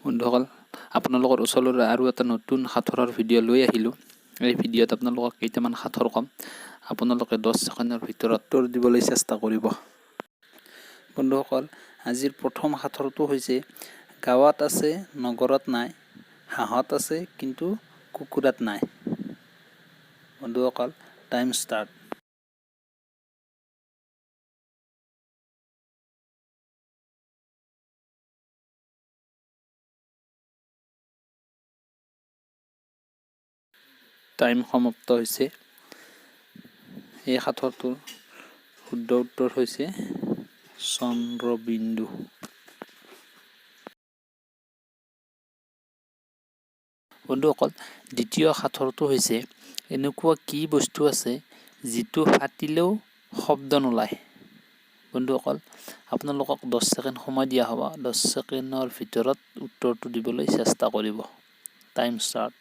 বন্ধুসকল, আপোনালোকৰ ওচৰলৈ আৰু এটা নতুন সাঁথৰৰ ভিডিঅ' লৈ আহিলোঁ। এই ভিডিঅ'ত আপোনালোকক কেইটামান সাঁথৰ ক'ম, আপোনালোকে 10 ছেকেণ্ডৰ ভিতৰত উত্তৰ দিবলৈ চেষ্টা কৰিব। বন্ধুসকল, আজিৰ প্ৰথম সাঁথৰটো হৈছে, গাঁৱত আছে, নগৰত নাই, হাঁহত আছে কিন্তু কুকুৰাত নাই। বন্ধুসকল, টাইম ষ্টাৰ্ট। টাইম সমাপ্ত হৈছে। এই সাঁথৰটোৰ শুদ্ধ উত্তৰ হৈছে চন্দ্ৰবিন্দু। বন্ধুসকল, দ্বিতীয় সাঁথৰটো হৈছে, এনেকুৱা কি বস্তু আছে যিটো ফাটিলেও শব্দ নোলায়? বন্ধুসকল, আপোনালোকক 10 ছেকেণ্ড সময় দিয়া হ'ব। 10 ছেকেণ্ডৰ ভিতৰত উত্তৰটো দিবলৈ চেষ্টা কৰিব। Time start.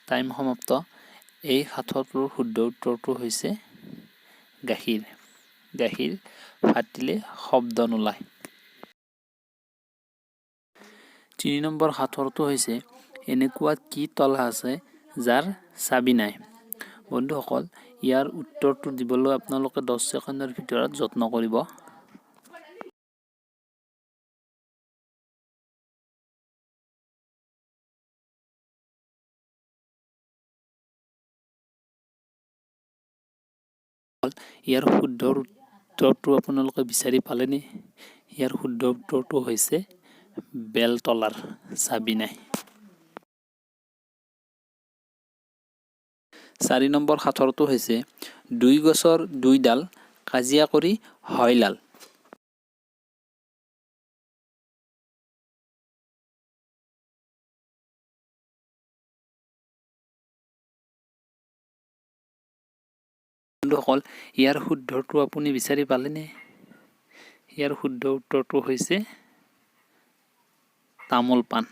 Time সমাপ্ত। এই সাঁথৰটোৰ শুদ্ধ উত্তৰটো হৈছে গাখীৰ। গাখীৰ ফাটিলে শব্দ নোলায়। 3 নম্বৰ সাঁথৰটো হৈছে, এনেকুৱা কি তলা আছে যাৰ চাবি নাই? বন্ধুসকল, ইয়াৰ উত্তৰটো দিবলৈ আপোনালোকে 10 ছেকেণ্ডৰ ভিতৰত যত্ন কৰিব। ইয়াৰ শুদ্ধ উত্তৰটো আপোনালোকে বিচাৰি পালেনে? ইয়াৰ শুদ্ধ উত্তৰটো হৈছে বেলতলাৰ চাবি নাই। 4 নম্বৰ সাঁথৰটো হৈছে, দুই গছৰ দুই ডাল, কাজিয়া কৰি হয় লাল। বন্ধুসকল, ইয়াৰ শুদ্ধটো আপুনি বিচাৰি পালেনে? ইয়াৰ শুদ্ধ উত্তৰটো হৈছে তামোল পাণ।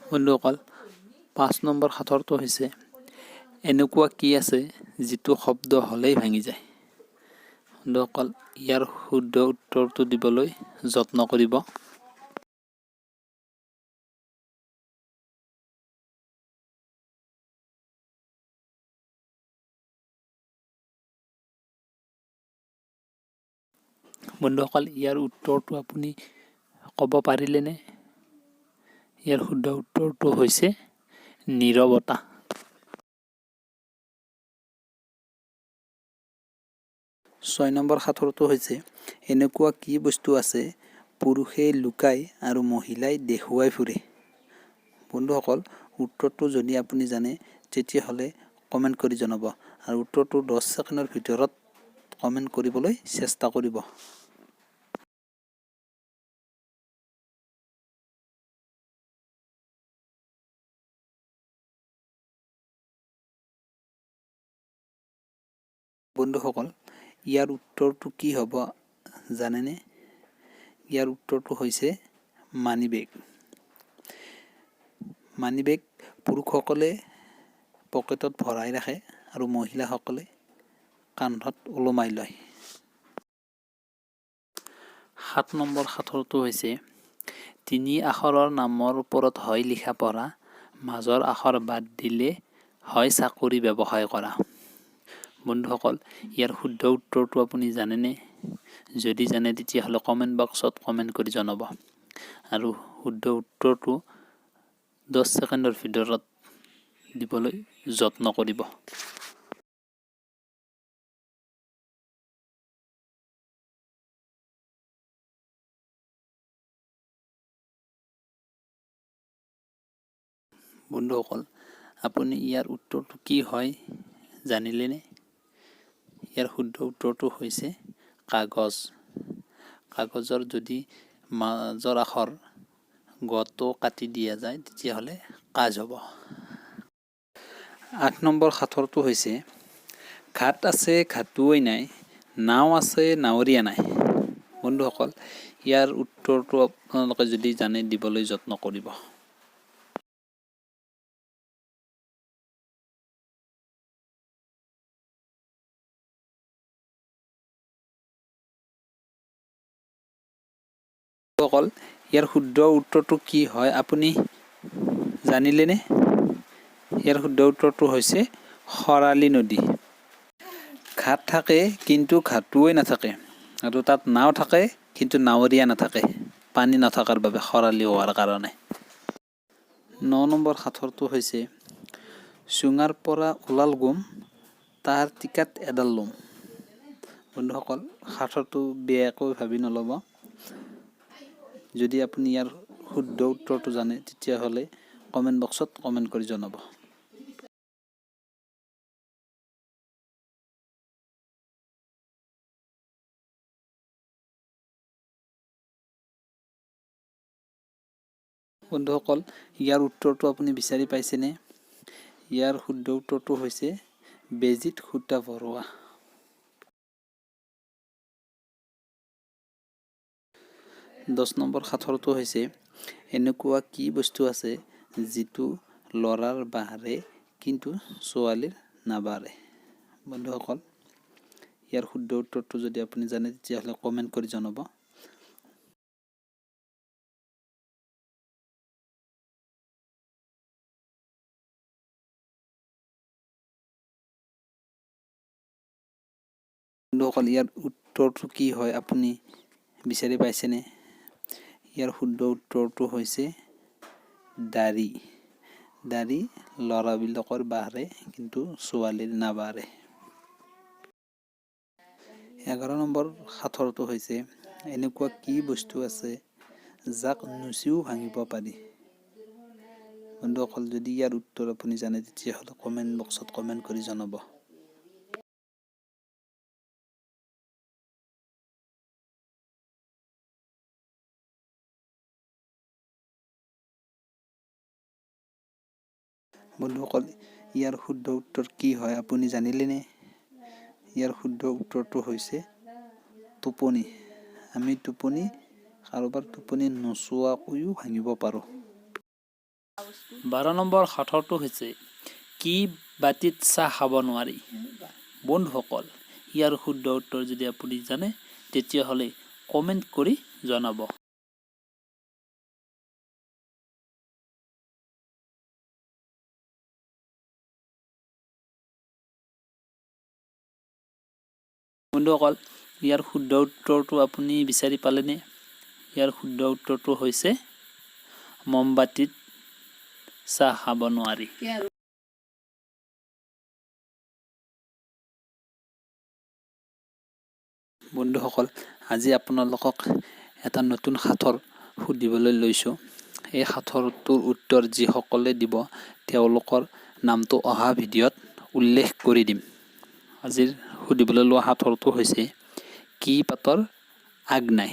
বন্ধুসকল, 5 নম্বৰ সাঁথৰটো হৈছে, এনেকুৱা কি আছে যিটো শব্দ হ'লেই ভাঙি যায়? বন্ধুসকল, ইয়াৰ শুদ্ধ উত্তৰটো দিবলৈ যত্ন কৰিব। বন্ধুসকল, ইয়াৰ উত্তৰটো আপুনি ক'ব পাৰিলেনে? ইয়াৰ শুদ্ধ উত্তৰটো হৈছে নীৰৱতা। 6 নম্বৰ সাঁথৰটো হৈছে, এনেকুৱা কি বস্তু আছে পুৰুষে লুকাই আৰু মহিলাই দেখুৱাই ফুৰে? বন্ধুসকল, উত্তৰটো যদি আপুনি জানে, তেতিয়াহ'লে কমেণ্ট কৰি জনাব আৰু উত্তৰটো 10 ছেকেণ্ডৰ ভিতৰত কমেণ্ট কৰিবলৈ চেষ্টা কৰিব। বন্ধুসকল, ইয়াৰ উত্তৰটো কি হ'ব জানেনে? ইয়াৰ উত্তৰটো হৈছে মানিবেগ। মানিবেগ পুৰুষসকলে পকেটত ভৰাই ৰাখে আৰু মহিলাসকলে কান্ধত ওলোমাই লয়। 7 নম্বৰ সাঁথৰটো হৈছে, তিনি আখৰৰ নামৰ ওপৰত হয় লিখা পঢ়া, মাজৰ আখৰ বাদ দিলে হয় চাকৰি ব্যৱসায় কৰা। বন্ধুসকল, ইয়াৰ শুদ্ধ উত্তৰটো আপুনি জানেনে? যদি জানে, তেতিয়াহ'লে কমেণ্ট বক্সত কমেণ্ট কৰি জনাব আৰু শুদ্ধ উত্তৰটো 10 ছেকেণ্ডৰ ভিতৰত দিবলৈ যত্ন কৰিব। বন্ধুসকল, আপুনি ইয়াৰ উত্তৰটো কি হয় জানিলেনে? ইয়াৰ শুদ্ধ উত্তৰটো হৈছে কাগজ। কাগজৰ যদি মাজৰ আখৰ গটো কাটি দিয়া যায়, তেতিয়াহ'লে কাজ হ'ব। 8 নম্বৰ সাঁথৰটো হৈছে, ঘাট আছে, ঘাটুৱৈ নাই, নাও আছে, নাৱৰীয়া নাই। বন্ধুসকল, ইয়াৰ উত্তৰটো আপোনালোকে যদি জানে, দিবলৈ যত্ন কৰিব। সকল, ইয়াৰ শুদ্ধ উত্তৰটো কি হয়, আপুনি জানিলেনে? ইয়াৰ শুদ্ধ উত্তৰটো হৈছে খৰালি নদী। ঘাট থাকে কিন্তু ঘাটুৱৈ নাথাকে আৰু তাত নাও থাকে কিন্তু নাৱৰীয়া নাথাকে, পানী নথকাৰ বাবে, খৰালি হোৱাৰ কাৰণে। 9 নম্বৰ সাঁথৰটো হৈছে, চুঙাৰ পৰা ওলাল গোম, তাৰ টিকাত এডাল লোম। বন্ধুসকল, সাঁথৰটো বেয়াকৈ ভাবি নল'ব। যদি আপুনি ইয়াৰ শুদ্ধ উত্তৰটো জানে, তেতিয়াহ'লে কমেণ্ট বক্সত কমেণ্ট কৰি জনাব। বন্ধুসকল, ইয়াৰ উত্তৰটো আপুনি বিচাৰি পাইছেনে? ইয়াৰ শুদ্ধ উত্তৰটো হৈছে বেজীত সূতা ভৰোৱা। 10 নম্বৰ সাঁথৰটো হৈছে, এনেকুৱা কি বস্তু আছে যিটো ল'ৰাৰ বাঢ়ে কিন্তু ছোৱালীৰ নাবাঢ়ে? বন্ধুসকল, ইয়াৰ শুদ্ধ উত্তৰটো যদি আপুনি জানে, তেতিয়াহ'লে কমেণ্ট কৰি জনাব। বন্ধুসকল, ইয়াৰ উত্তৰটো কি হয়, আপুনি বিচাৰি পাইছেনে? ইয়াৰ শুদ্ধ উত্তৰটো হৈছে দাড়ি। দাড়ি ল'ৰাবিলাকৰ বাঢ়ে কিন্তু ছোৱালীৰ নাবাঢ়ে। 11 নম্বৰ সাঁথৰটো হৈছে, এনেকুৱা কি বস্তু আছে যাক নুচুইও ভাঙিব পাৰি? বন্ধুসকল, যদি ইয়াৰ উত্তৰ আপুনি জানে, তেতিয়াহ'লে কমেণ্ট বক্সত কমেণ্ট কৰি জনাব। বন্ধুসকল, ইয়াৰ শুদ্ধ উত্তৰ কি হয়, আপুনি জানিলেনে? ইয়াৰ শুদ্ধ উত্তৰটো হৈছে টোপনি। আমি টোপনি, কাৰোবাৰ টোপনি নোচোৱাকৈও ভাঙিব পাৰোঁ। 12 নম্বৰ সাঁথৰটো হৈছে, কি বাতিত চাহ খাব নোৱাৰি? বন্ধুসকল, ইয়াৰ শুদ্ধ উত্তৰ যদি আপুনি জানে, তেতিয়াহ'লে কমেণ্ট কৰি জনাব। বন্ধুসকল, ইয়াৰ শুদ্ধ উত্তৰটো আপুনি বিচাৰি পালেনে? ইয়াৰ শুদ্ধ উত্তৰটো হৈছে মমবাতিত চাহ খাব নোৱাৰি। বন্ধুসকল, আজি আপোনালোকক এটা নতুন সাঁথৰ সুধিবলৈ লৈছোঁ। এই সাঁথৰটোৰ উত্তৰ যিসকলে দিব, তেওঁলোকৰ নামটো অহা ভিডিঅ'ত উল্লেখ কৰি দিম। আজিৰ সুধিবলৈ লোৱা সাঁথৰটো হৈছে, কি পাতৰ আগ নাই?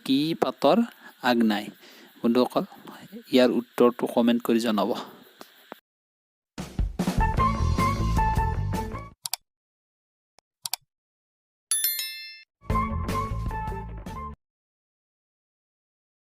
কি পাতৰ আগ নাই? বন্ধুসকল, ইয়াৰ উত্তৰটো কমেণ্ট কৰি জনাব।